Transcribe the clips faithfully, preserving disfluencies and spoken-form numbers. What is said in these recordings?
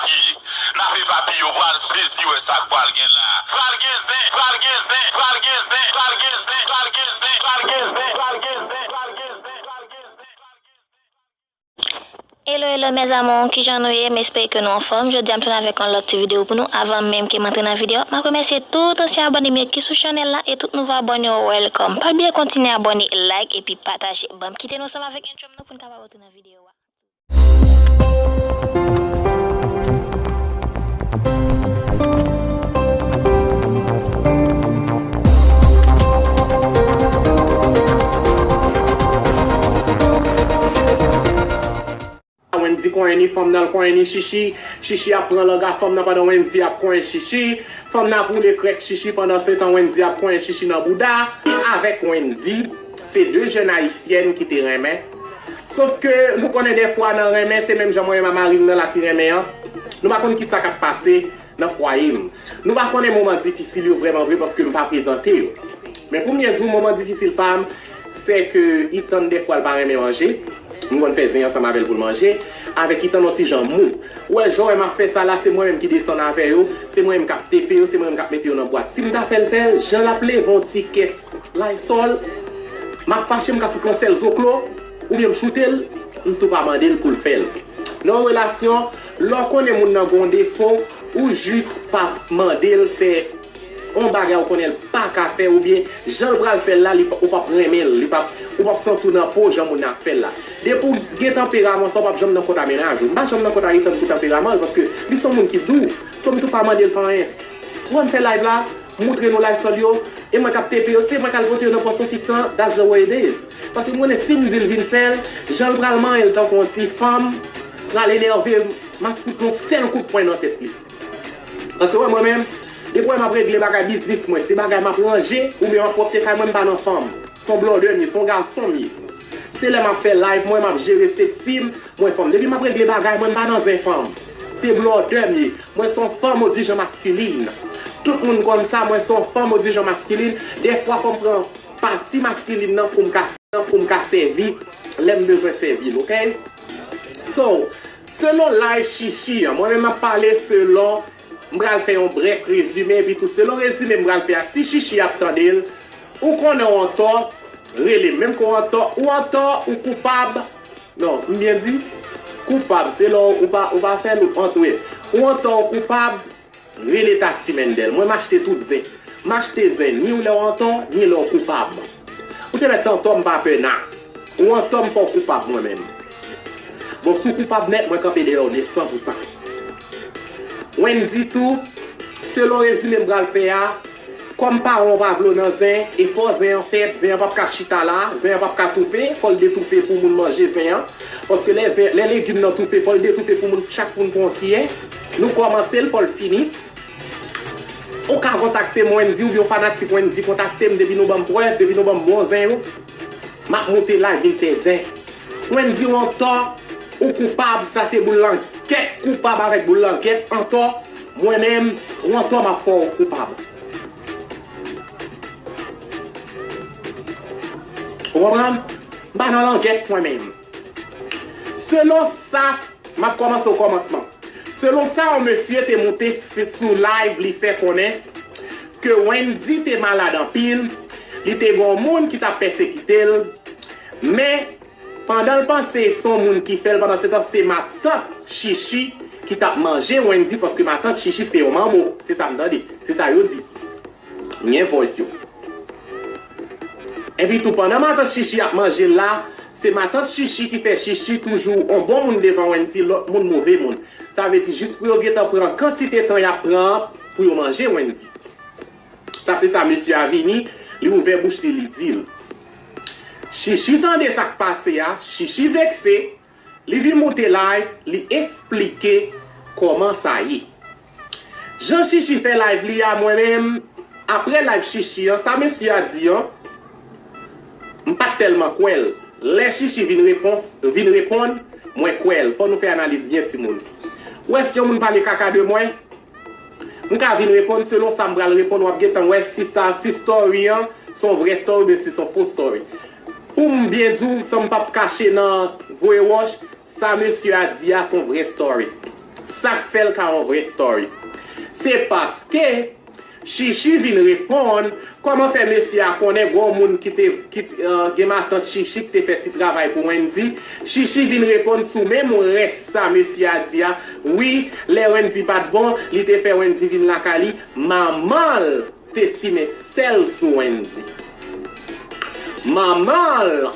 N ap epapiye, w pral sezi wè sa k pral gen la. Pral gen zen, pral gen zen, pral gen zen, pral gen zen, pral gen zen, pral gen zen, pral gen zen, pral gen zen, pral gen zen. Hello, hello, mes amours, kijan nou ye? M espere ke nou anfòm. Jodi a, m tounen avèk yon lòt ti videyo pou nou. Avan menm ke m antre nan videyo a, m ap remèsye tout ansyen abòne m yo ki sou chanèl la e tout nouvo abòne yo, welcome. Pa bliye kontinye abòne, like epi pataje. Ban m kite nou ansanm avèk intro m nan pou n kapab antre nan videyo a. Wendy konyen ni fanm nan, l konyen ni Chichi. Chichi ap pran langa fanm nan pandan Wendy ap konyen Chichi. Fanm nan ap woule krèk Chichi, pandansetan Wendy ap konyen Chichi nan bouda. Avèk Wendy, se de jèn ayisyèn ki te renmen. Sof ke nou konnen dèfwa nan renmen, se menm jan mwen menm a mari m nan la ki renmen an. Nou pa konn kisa k ap pase nan fwaye m. Nou pa konnen moman difisil yo vrèman vre paske m pa prezante yo. Men pou m byen di w, moman difisil pa m, se ke Ethan dèfwa l pa renmen manje. M konn fè zen ansanm avè l pou l manje. Avèk Ethan yon ti jan mou. Ou wè, jan w wè m ap fè sa la, se mwen menm ki desann avè yo, se mwen menm k ap tepe yo, se mwen menm k ap mete yo nan bwat. Si m ta fè l fè l, jan l ap leve yon ti kès Lysol, m ap fache, m ka fout yon sèl zoklo, oubyen m choute l, m tou pa mande l pou l fè l. Nan yon relasyon, lè w konnen moun nan gen yon defo, ou jis p ap mande l fè yon bagay ou konnen l pa ka fè, oubyen jan l pral fè l la, li p-, ou p ap renmen l, li p ap, ou p ap santi w nan po jan moun nan ap fè l la. Depi w gen tanperaman sa, w p ap janm nan kont a mennaj ou. M pa janm nan kont a Ethan pou tanperaman l, paske li se yon moun ki dou. So, m tou pa mande l fè anyen. Ou wè m fè live la, m moutre nou Lysol yo, e mwen k ap tepe yo, se mwen k al pote yo nan Pòsofis lan, that's the way it is. Paske m konnen si m di l vin fè l, jan l pral manyen l tankou yon ti fanm, pral enève m, m ap fout yon sèl kout pwen nan tèt li. Paske wè mwen menm, depi wè m ap regle bagay biznis mwen, se bagay m ap ranje, oubyen m ap pwòpte kay mwen, m pa nan fanm. Se yon blòdè m ye, se yon gason m ye. Se lè m ap fè live mwen, m ap jere sexy m, mwen fanm. Depi m ap regle bagay mwen, m pa nan zen fanm. Se blòdè m ye. Mwen se yon fanm odijan maskilin. Tout moun konn sa, mwen se yon fanm odijan maskilin. Dèfwa fò m pran pati maskilin nan pou m ka, pou m ka sèvi lè m bezwen sèvi l, oke? So, selon live Chichi an, mwen menm m ap pale selon, m pral fè yon brèf rezime, epi tou selon rezime m pral fè a, si Chichi ap tande l, ou konnen w antò, rele m. Menm ke w antò, ou antò, ou koupab. Non, m byen di? Koupab, se lè w, ou pa, ou pa fè l, ou antò. Ou antò, ou koupab, rele Taxi Mendel. Mwen, m achte tout zen. M achte zen, ni lè w antò, ni lè w koupab. Ou te mèt antò, m pa pè na. Ou antò, m fè w koupab mwen menm. Bon, si w koupab nèt, mwen kanpe dèyè w nèt, san pou san. Wendy tou, selon rezime m pral fè a, kòm paran w pa vle w nan zen, e fò zen an fèt, zen an p ap ka chita la, zen an p ap ka toufe, fò l detoufe pou moun manje zen an. Paske lè zen, lè legim nan toufe, fò l detoufe pou moun, chak moun pran yon kiyè. Nou kòmanse l, fò l fini. Ou ka kontakte m, Wendy, oubyen w fanatik Wendy, kontakte m, depi nou ban m prèv, depi nou ban m bon zen yo, m ap moute live vin fè zen. Wendy, w antò, ou koupab, sa se boul langèt, koupab avèk boul langèt, antò, mwen menm, w antò, m ap fè w koupab. Ou konprann? M pa nan langèt mwen menm. Selon sa, m ap kòmanse o kòmansman. Selon sa yon mesye te moute f-, sou live, li fè konnen ke Wendy te malad anpil, li te gen yon moun ki t ap pèsekite l, men pandan l panse se yon moun ki fè l, pandan se tan se matant Chichi ki t ap manje Wendy, paske matant Chichi se yon manbo, se sa m tande, se sa yo di. M gen voice yo. Epi tou, pandan matant Chichi ap manje l la, se matant Chichi ki fè Chichi toujou on bon moun devan Wendy, lòt moun move moun. Sa vle di, jis pou yo gentan pran kantite tan y ap pran an pou yo manje Wendy. Sa se sa mesye a vini, li ouvè bouch li, li di l. Chichi tande sa k pase a, Chichi vekse, li vin moute live, li esplike kòman sa ye. Jan Chichi fè live li a, mwen menm, apre live Chichi an, sa mesye a di an, m pa t tèlman kwè l. Lè Chichi vin repons, vin reponn, mwen kwè l. Fò nou fè analiz byen, timoun. Ou wè, si yon moun pale kaka de mwen, m ka vin reponn selon sa m pral reponn, w ap gentan wè si sa, si story an se yon vrè story oubyen si se yon fo story. Pou m byen di w, san m p ap kache nan voye wòch, sa mesye a di a se yon vrè story. sa k fè l ka yon vrè story. Se paske Chichi vin reponn, kòman fè mesye a konnen gon moun ki te, ki, eh, gen matant Chichi ki te fè ti travay pou Wendy. Chichi vin reponn sou menm rès sa mesye a di a. Wi, lè Wendy pa t bon, li te fè Wendy vin lakay li. Manman l te simen sèl sou Wendy. Manman l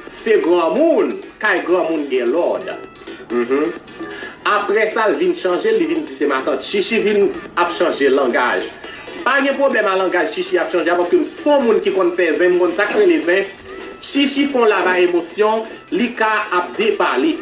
se granmoun, kay granmoun gen lòd. Mhm. Apre sa, l vin chanje, li vin di se matant. Chichi vin ap chanje langaj. Pa gen pwoblèm a langaj Chichi ap chanje a, paske m se yon moun ki konn fè zen, m konn sa k rele zen. Chichi fè yon lava emosyon, li ka ap depale.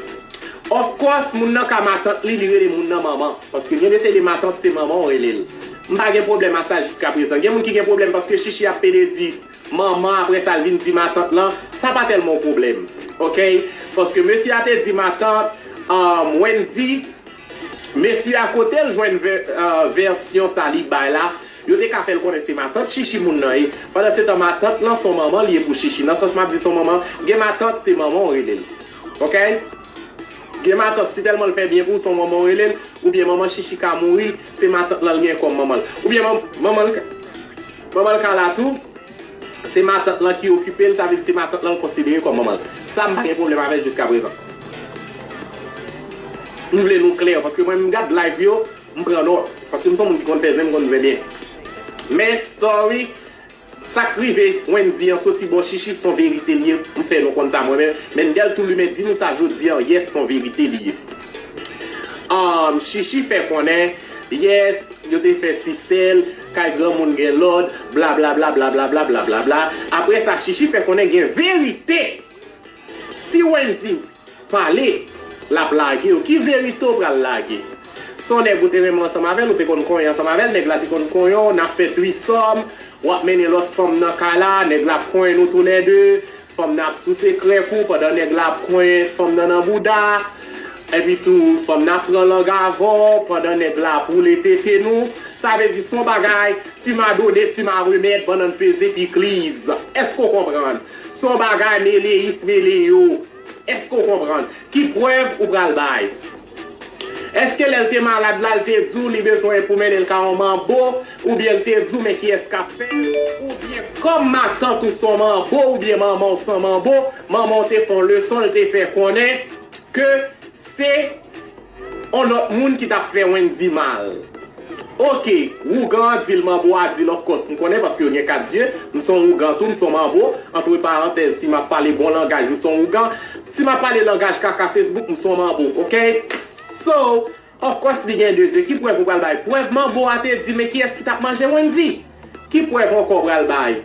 Of course, moun nan ka matant li, li rele moun nan manman. Paske gen de se de matant, se manman w rele l. M pa gen pwoblèm a sa jiska prezan. Gen moun ki gen pwoblèm paske Chichi ap pede di manman, apre sa l vin di matant lan, sa pa tèlman yon pwoblèm. Oke? Paske mesye a te di matant, um, Wendy, mesye a kote l jwenn vè, uh, vèsyon sa li bay la, yo te ka fè l konnen se matant Chichi moun nan ye. Pandan se tan matant lan se yon manman li ye pou Chichi. Nan sans m ap di se yon manman, gen matant se manman w rele l. Oke? Gen matant, si tèlman l fè byen pou w, se yon manman w rele l, oubyen manman Chichi ka mouri, se matant lan l gen kòm manman l. Oubyen man, manman l ka, manman l ka la tou, se matant lan ki okipe l, sa vle di se matant lan l konsidere kòm manman l. Sa m pa gen pwoblèm avè l jiska prezan. M vle nou klè, paske mwen m gad live yo, m pran nòt. Paske m se yon moun ki konn fè zen, m konn zen byen. Men story, sa k rive Wendy an soti bò Chichi, se yon verite l ye, m fè nou konn sa mwen menm. Mendel Toulimen di nou sa jodi an, yes, se yon verite li ye. Um, Chichi fè konnen, yes, yo te fè ti sèl, kay granmoun gen lòd, bla bla bla bla bla bla bla bla bla. Apre sa, Chichi fè konnen gen verite. Si Wendy pale, l ap lage w. Ki verite w pral lage? Se yon nèg ou te renmen ansanm avè l, ou te konn konyen ansanm avè l, nèg la te konn konyen w, n ap fè trisòm, w ap mennen lòt fanm nan kay la, nèg la ap konyen nou toulède, fanm nan ap souse krèk ou pandan nèg la ap konyen fanm nan nan bouda, epi tou fanm nan ap pran lang avè w pandan nèg la ap woule tete nou. Sa vle di se yon bagay, tu m'as donné, tu m'as remettre, bannann peze pikliz. Èske w konprann? Se yon bagay meleyis meleyo. Èske w konprann? Ki prèv ou pral bay? Èske lè l te malad la, l te di w li bezwen pou mennen l ka yon manbo, oubyen l te di w men kiyès k ap fè l, oubyen kòm matant ou se yon manbo, oubyen manman w se yon manbo, manman w te fè yon leson, l te fè konnen ke se yon lòt moun ki t ap fè Wendy mal? Oke, wougan an di l, manbo a di l, of course, m konnen paske yo gen kat zye, m se yon wougan tou, m se yon manbo, antre parantèz, si m ap pale bon langaj, m se yon wougan, si m ap pale langaj kaka Facebook, m se yon manbo, oke? So, of course, li gen de zye, ki prèv ou pral bay? Prèv manbo a te di, men kiyès ki t ap manje Wendy? Ki prèv ankò w pral bay?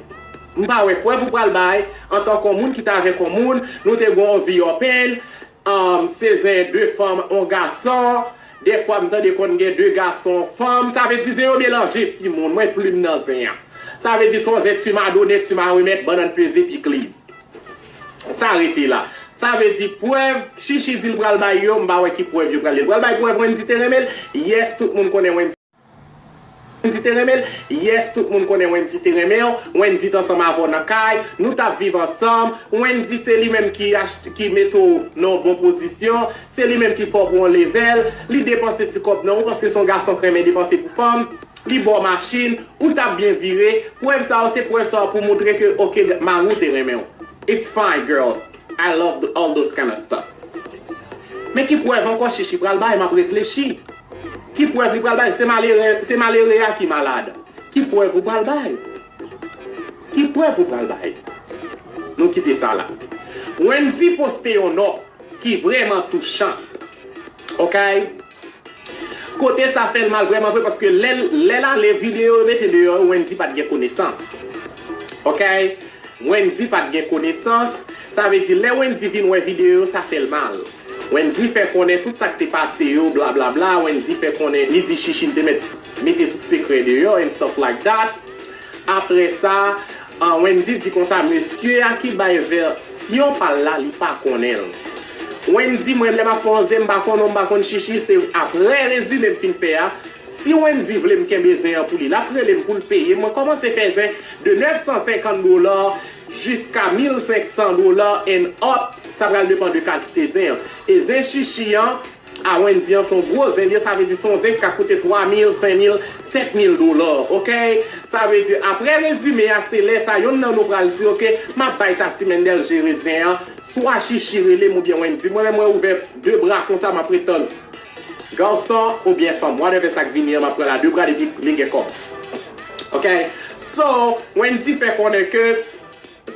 M pa wè prèv ou pral bay, antanke yon moun ki t avèk yon moun, nou te gen yon vi open, Um, se zen de fanm, yon gason. Dèfwa m tande konn gen de gason, fanm. Sa vle di zen yo melanje timoun. Mwen plim nan zen an. Sa vle di se yon zen tu m'as donné, tu m'as remettre, bannann peze pikliz. Sa rete la. Sa vle di prèv, Chichi di l pral bay yo, m pa wè ki prèv yo pral. Li pral bay prèv Wendy te renmen l. Yes, tout moun konnen Wendy. Wendy te renmen l? Yes, tout moun konnen Wendy te renmen w. Wendy t ansanm avè w nan kay. Nou t ap viv ansanm. Wendy se li menm ki achte, ki mete w nan yon bon pozisyon. Se li menm ki fè w pran yon level. Li depanse ti kòb nan ou paske se yon gason k renmen depanse pou fanm. Li ba w machin. Ou t ap byen vire. Prèv sa yo se prèv sa yo pou moutre ke, oke, mari w te renmen w. It's fine, girl. I love the, all those kind of stuff. Men ki prèv ankò Chichi pral bay? M ap reflechi. Ki prèv li pral bay? Se malere, se malere a ki malad. Ki prèv ou pral bay? Ki prèv ou pral bay? Nou kite sa la. Wendy poste yon nòt ki vrèman touchan. Oke? Kote sa fè l mal vrèman vre, paske lè, lè l ale, videyo yo mete deyò yo, Wendy pa t gen konesans. Oke? Wendy pa t gen konesans. Sa vle di, lè Wendy vin wè videyo yo, sa fè l mal. Wendy fè konnen tout sa k te pase yo, bla bla bla. Wendy fè konnen, li di Chichi l te mèt mete tout sekrè deyò and stuff like that. Apre sa, ah, Wendy di konsa, mesye a ki bay vèsyon pa l la, li pa konnen l. Wendy, mwen, lè m ap fè yon zen, m pa konnen w, m pa konn Chichi, se apre rezime m fin fè a. Si Wendy vle m kenbe zen an pou li, l ap rele m pou l peye m. Mwen kòmanse fè zen de nèf san senkant dola jiska mil senk san dola and up. Sa pral depann de kalite zen an. E zen Chichi an, a Wendy an se yon gwo zen li ye, sa vle di se yon zen ki ka koute twa mil, senk mil, sèt mil dola, oke? Sa vle di, apre rezime a, se lè sa yonn nan nou pral di, oke, m ap bay Tati Mendel jere zen an, swa Chichi rele m oubyen Wendy. Mwen menm, mwen ouvè de bra konsa, m ap ret tann. Gason oubyen fanm, whatever sa k vini an, m ap pran l a de bra depi li gen kòb. Oke? So, Wendy fè konnen ke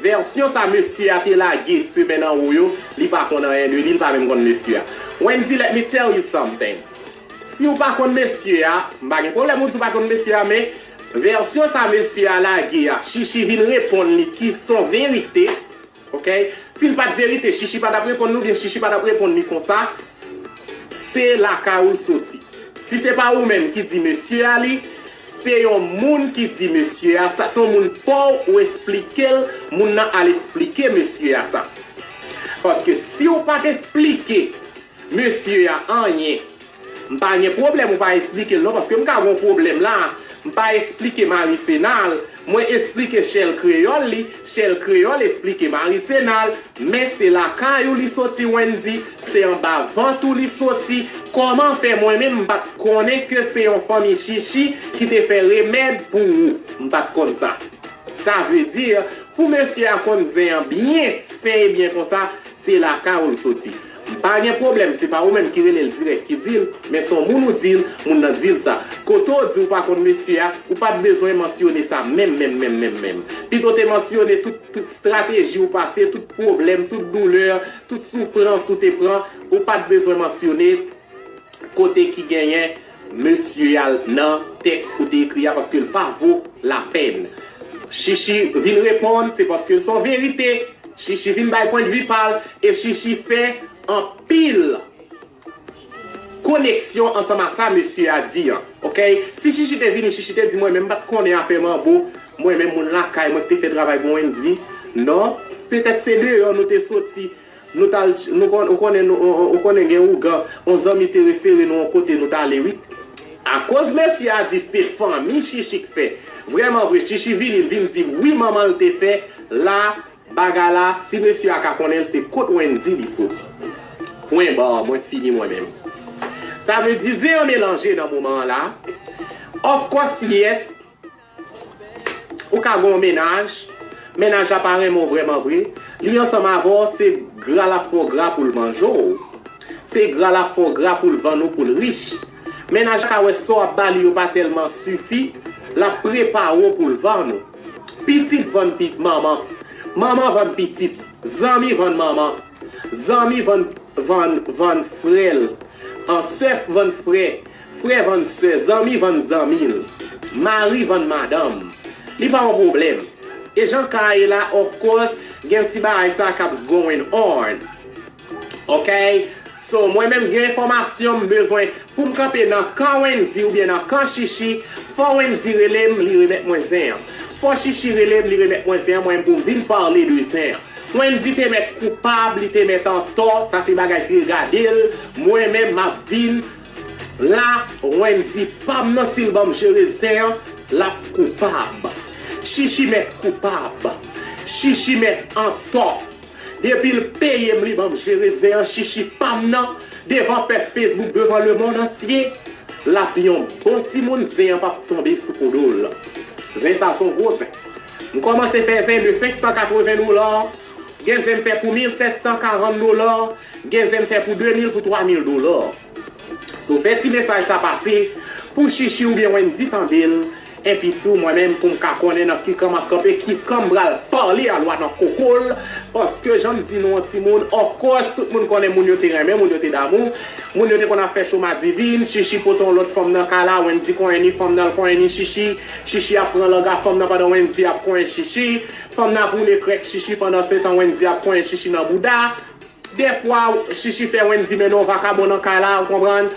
vèsyon sa mesye a te lage semèn anwo yo, li pa konn anyen de li, li pa menm konn mesye a. Wendy, let me tell you something. Si w pa konn mesye a, m pa gen pwoblèm ou di w pa konn mesye a, men vèsyon sa mesye a lage a, Chichi vin reponn li ki son verite, oke? Si l pa t verite, Chichi pa t ap reponn li, oubyen Chichi pa t ap reponn li konsa, se lakay ou l soti. Si se pa ou menm ki di mesye a li, se yon moun ki di mesye a sa, se yon moun pa w ou esplike l, moun nan al esplike mesye a sa. Paske si w pa t esplike mesye a anyen, m pa gen pwoblèm ou pa esplike l non, paske m ka gen yon pwoblèm la, m pa esplike Marie Senal, mwen esplike Shell Kreyòl li, Shell Kreyòl esplike Marie Senal, men se lakay ou li soti Wendy, se anba vant ou li soti, kòman fè mwen menm m pa t konnen ke se yon fanmi Chichi ki te fè remèd pou ou, m pa t konn sa. Sa vle di, pou mesye a konn zen an byen fen e byen konsa, se lakay ou l soti. M pa gen pwoblèm, se pa ou menm ki rele l dirèk ki di l, men se yon moun ou di l, moun nan di l sa. Kote w di w pa konn mesye a, ou pa t bezwen mansyone sa menm, menm, menm, menm, menm. Pito w te mansyone tout, tout estrateji ou pase, tout pwoblèm, tout doulè, tout soufrans ou te pran, ou pa t bezwen mansyone kote ki genyen mesye a nan tèks ou te ekri a, paske l pa vo lapèn. Chichi vin reponn, se paske l se yon verite. Chichi vin bay pwendvi pa l, e Chichi fè anpil koneksyon ansanm a sa mesye a di an. Oke? Si Chichi te vini, Chichi te di, mwen menm m pa t konnen afè manbo, mwen menm moun lakay mwen ki te fè travay pou Wendy. Non, petèt se deyò nou te soti. Nou t al, nou konn, ou konnen, nou, ou, ou konnen gen ougan, yon zanmi te refere nou yon kote nou t ale, wi. Akoz mesye a di se fanmi Chichi k fè. Vrèman vre, Chichi vini, l vin di wi, manman l te fè, la, bagay la, si mesye a ka konnen l, se kot Wendy li soti. Pwen ba, mwen fini mwen menm. Sa vle di, zen an melanje nan moman an la. Of course, yes, ou ka gen yon mennaj, mennaj la pa renmen w vrèman vre, li ansanm avè w, se gra l ap fè w gra pou l manje w. Se gra l ap fè w gra pou l vann ou, pou l rich. Mennaj la ka wè sa w ap ba li yo pa tèlman sifi, l ap prepare w pou l vann ou. Pitit vann pit manman, manman vann pitit, zanmi vann manman, zanmi vann, vann, vann frè l, an sè vann frè, frè vann sè, zanmi vann zanmi l, mari vann madanm. Li pa yon pwoblèm. E jan ka ye la, of course, gen ti bagay sa k ap going on. Oke? So, mwen menm gen enfòmasyon m bezwen pou m kanpe nan kan Wendy oubyen nan kan Chichi, fò Wendy rele m, li remèt mwen zen an. Fò Chichi rele m, li remèt mwen zen an, mwen menm pou m vin pale de zen an. Wendy te mèt koupab, li te mèt antò, sa se bagay ki regade l. Mwen menm, m ap vin la, Wendy pa m nan, si l ban m jere zen an, l ap koupab. Chichi mèt koupab. Chichi mèt antò. Depi l peye m, li ban m jere zen an, Chichi pa m nan, devan pèp Facebook, devan lemonn antye, l ap yon bon timoun, zen an p ap tonbe sou kodo l. Zen sa se yon gwo zen. M kòmanse fè zen de senk san katreven dola, gen zen m fè pou mil sèt san karant dola, gen zen m fè pou de mil, pou twa mil dola. So, fè ti mesaj sa pase pou Chichi oubyen Wendy tande l, enpi tou mwen menm pou m ka konnen nan ki kan m ap kanpe, ki kan m pral pale a lwa nan koko l, paske jan m di nou an timoun, of course, tout moun konnen moun yo te renmen, moun yo te damou, moun yo te konn ap fè cho madivin, Chichi pote yon lòt fanm nan kay la, Wendy konyen ni fanm nan, l konyen ni Chichi, Chichi ap pran langa fanm nan pandan Wendy ap konyen Chichi, fanm nan ap woule krèk Chichi pandan se tan Wendy ap konyen Chichi nan bouda. Dèfwa, Chichi fè Wendy mennen yon vakabon nan kay la, ou konprann?